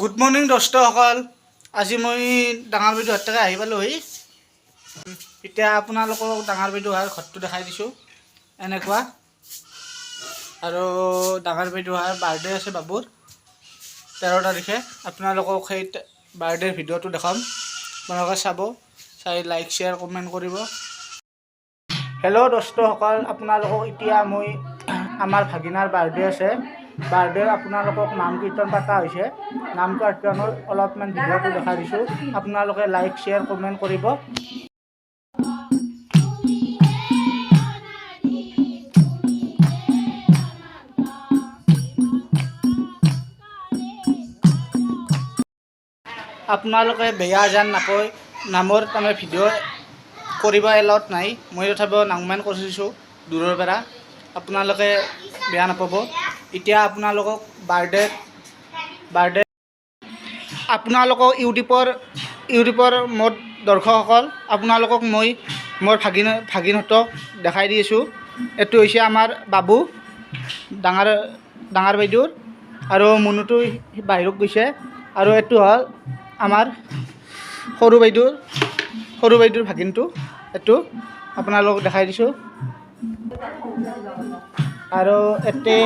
Good morning দোস্তসকল। আজি মই ডাঙৰ বাইদেউহঁত থেকে আহি পালোহি। এতিয়া আপোনালোকক ডাঙৰ বাইদেউহাৰ ঘৰটো দেখাই দিছোঁ এনেকুৱা। আৰু ডাঙৰ বাইদেউহাৰ বাৰ্থডে আছে বাবুৰ 13 তাৰিখে। আপোনালোকক সেই বাৰ্থডেৰ ভিডিঅ'টো দেখাম। আপোনালোকে চাব, চাই লাইক, শ্বেয়াৰ, কমেণ্ট কৰিব। হেল্ল' দোস্তসকল, আপোনালোকক এতিয়া মই আমাৰ ভাগিনাৰ বাৰ্থডে আছে, বাৰ্থডেৰ আপোনালোকক নাম কীৰ্তন পতা হৈছে। নাম কীৰ্তনৰ অলপমান ভিডিঅ'টো দেখাই দিছোঁ। আপোনালোকে লাইক, শ্বেয়াৰ, কমেণ্ট কৰিব। আপোনালোকে বেয়া যেন নাপায়, নামৰ তাৰমানে ভিডিঅ' কৰিব এলাউড নাই। মই তথাপিও নামমান কৰিছোঁ দূৰৰ পৰা, আপোনালোকে বেয়া নাপাব। এতিয়া আপোনালোকক বাৰ্থডে আপোনালোকক ইউটিউবৰ মোৰ দৰ্শকসকল, আপোনালোকক মই মোৰ ভাগিনহঁতক দেখাই দি আছোঁ। এইটো হৈছে আমাৰ বাবু, ডাঙৰ ডাঙৰ বাইদেউৰ, আৰু মুনুটো বাহিৰত গৈছে। আৰু এইটো হ'ল আমাৰ সৰু বাইদেউৰ ভাগিনটো, এইটো আপোনালোকক দেখাই দিছোঁ। আৰু এতে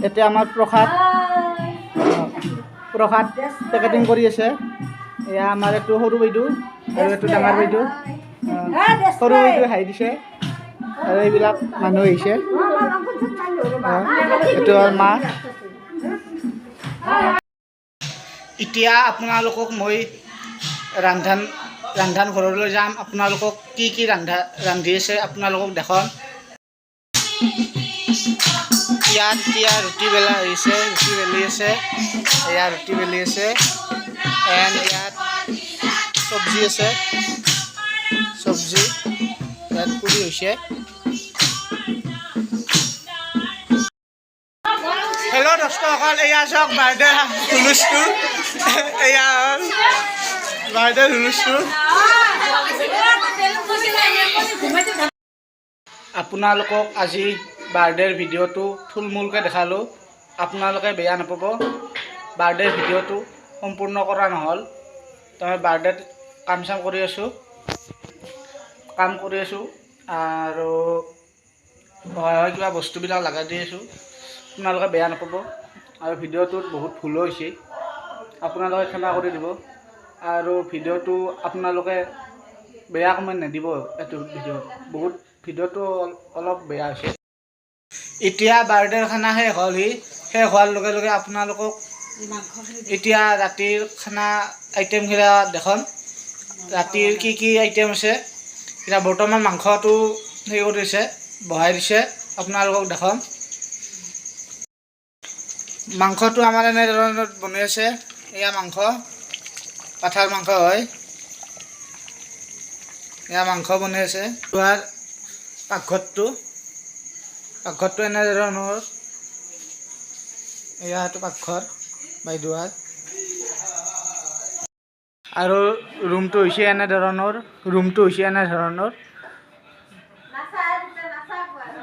এতে আমাৰ প্ৰসাদ প্ৰসাদ পেকেটিং কৰি আছে। এয়া আমাৰ এইটো সৰু বাইদেউ আৰু এইটো ডাঙৰ বাইদেউ। সৰু বাইদেউ হাঁহি দিছে। আৰু এইবিলাক মানুহ আহিছে। এইটো হ'ল মা। এতিয়া আপোনালোকক মই ৰান্ধান ঘৰলৈ যাম। আপোনালোকক কি কি ৰান্ধি আছে আপোনালোকক দেখাম। ইয়াত এতিয়া ৰুটি বেলা হৈছে, ৰুটি বেলি আছে। এয়া ৰুটি বেলি আছে। এণ্ড ইয়াত চব্জি আছে, চব্জি ইয়াত পুৰি হৈছে। হেল্ল' দোস্তসকল, এয়া চাওক বাৰ্থডে হুলস্থুল। এয়া হ'ল বাৰ্থডে হুলস্থুল। আপোনালোকক আজি বাৰ্থডেৰ ভিডিঅ'টো থুলমূলকৈ দেখালোঁ, আপোনালোকে বেয়া নাপাব। বাৰ্থডেৰ ভিডিঅ'টো সম্পূৰ্ণ কৰা নহ'ল, তাৰমানে বাৰ্থডেত কাম চাম কৰি আছোঁ, কাম কৰি আছোঁ আৰু হয় হয় কিবা বস্তুবিলাক লগাই দি আছোঁ। আপোনালোকে বেয়া নাপাব। আৰু ভিডিঅ'টোত বহুত ভুলো হৈছে, আপোনালোকে ক্ষমা কৰি দিব। আৰু ভিডিঅ'টো আপোনালোকে বেয়া কমেণ্ট নিদিব। এইটো ভিডিঅ'ত বহুত ভিডিঅ'টো অলপ বেয়া হৈছে। এতিয়া বাৰ্থডেৰ খানা শেষ হ'লহি। শেষ হোৱাৰ লগে লগে আপোনালোকক এতিয়া ৰাতিৰ খানা আইটেমকেইটা দেখাম, ৰাতিৰ কি কি আইটেম আছে। এতিয়া বৰ্তমান মাংসটো হেৰি কৰি দিছে, বহাই দিছে, আপোনালোকক দেখাম। মাংসটো আমাৰ এনেধৰণত বনাই আছে। এয়া মাংস, পাঠাৰ মাংস হয়। এয়া মাংস বনাই আছে। ইয়াৰ পাকঘৰটো এনেধৰণৰ। এয়া এইটো পাকঘৰ বাইদেউৰ। আৰু ৰুমটো হৈছে এনেধৰণৰ, ৰুমটো হৈছে এনেধৰণৰ।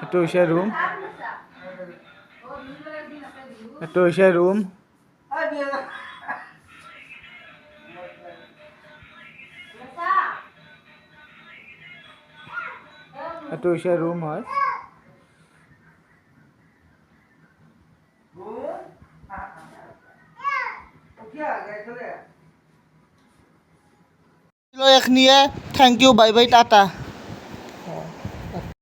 এইটো হৈছে ৰুম, এইটো হৈছে ৰুম। এইটো হৈছে ৰুম হয়। এইখিনিয়ে, thank you, bye bye, tata.